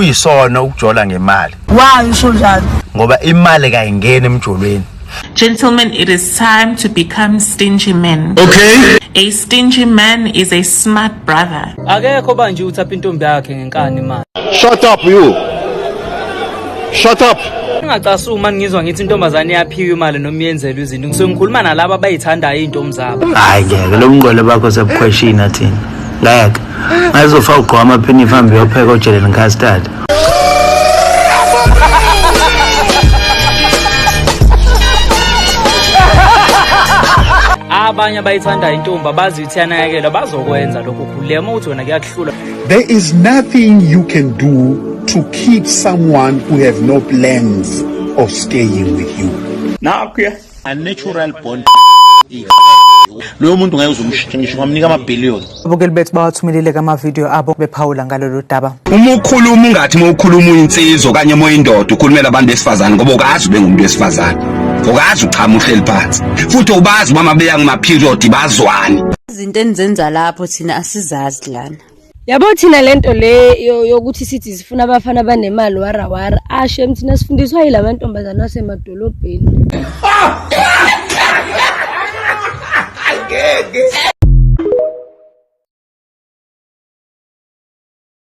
Kuyisono ukujola ngemali. Why usho njalo? Ngoba imali kayingeni emjolweni. Gentlemen, it is time to become stingy men. Okay. A stingy man is a smart brother. Akekho banje uthapha intombi yakhe ngenkani imali. Shut up you. Shut up. Ngingacasumi uma ngizwa ngithi intombazane iyaphiwa imali noma iyenzelwa izinto. Ngisuke ngikhuluma nalabo abayithandayo iy'ntombi zabo. Hayi ngeke lo mngqolo bakho sebukhweshina thina. Ngeke. Ngazofa ugqoka amaphinifa hambe uyopheka ojele necustard. Abanye abayithandayo intombi abazi ukuthi iyanakekelwa bazokwenza lokho khululeka uma uthi wena kuyakuhlula. There is nothing you can do to keep someone who have no plans of staying with you. Nakhuya. A natural born loyo muntu ngeke uzumshintshe ngisho ungamnika amabhiliyoni. Ababukeli bethu bawathumelile amavidiyo abo bephawula ngalolu daba. Uma ukhuluma ungathi uma ukhuluma uyinsizwa okanye uma uyindoda ukhulumela abantu besifazane ngoba ukazi ube ngumuntu wesifazane. Ukazi uchama uhleli phansi. Futhi ubazi uma beya kuma-period bazwani. Izinto enizenza lapho thina asizazi lana. Yabo thina lento le yokuthi sithi sifuna abafana abanemali wara wara ashe thina sifundiswa yila mantombazane asemadolobheni.